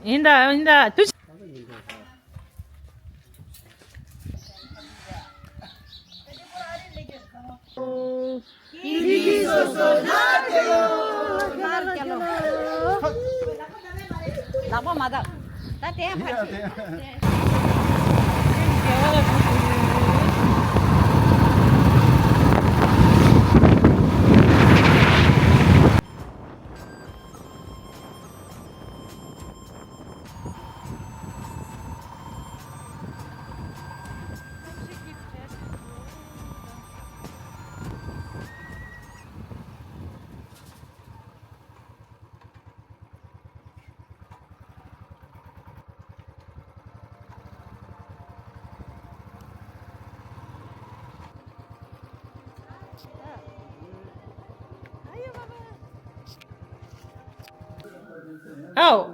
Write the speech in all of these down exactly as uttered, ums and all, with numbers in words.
ཡིན་ད་ཡིན་ད་དུ། ལག་པ་མ་བརྡབ། ད་དེ་ཕར་ཕྱིན། ཨའོ།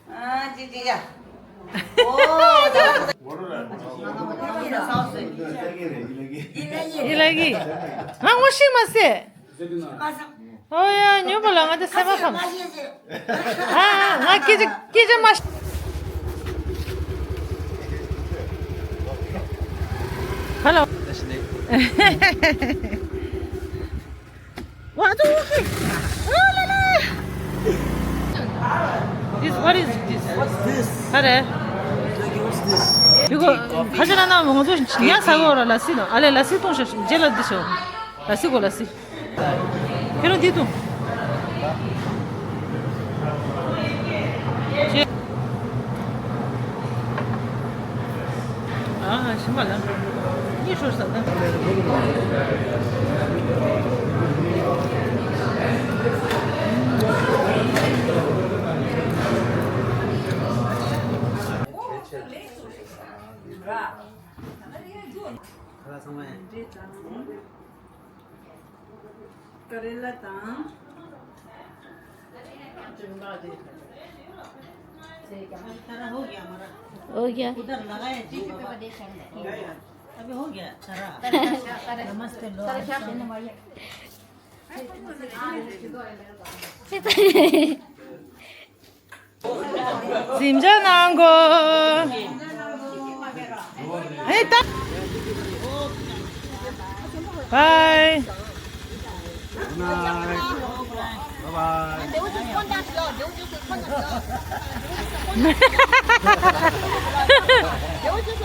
ཨ་ཅི་ཅི་ཡ། ཨོ། ཡི་ལ་གི། ང་ངོ་ཤེས་མ་ཟད། ཨོ་ཡ་ཉོ་པ་ལ་ང་དེ་སེམས་པ་ཁམས། ཨ་ང་སྐད་ཆ་སྐད་ཆ་མ། ཧ་ལོ། What the heck? Oh, la, la. This, what is this? What's this? ཨ་རེ། What's this? ཁ་ཆེ་ན་ན་མང་ཚོ་ཉ་ས་གོ་ར་ལ་སི་ནོ། ཨ་ལེ་ལ་སི་གཏོང་ཤ་རྗེ་ལ་འདི་ཤོ། ལ་སི་གོ་ལ་སི། ཁྱེད་རང་འདི་གཏོང་། ཨ་ཞིམ་པ་ལ། གཉིད་ཤོར་ས་ད། करेला तंग। हो गया। उधर लगाया जी। अभी हो गया सारा। नमस्ते लो। གཟིམ་འཇག་གནང་གོ། ཨེ་ད། Bye. Good night. Bye bye.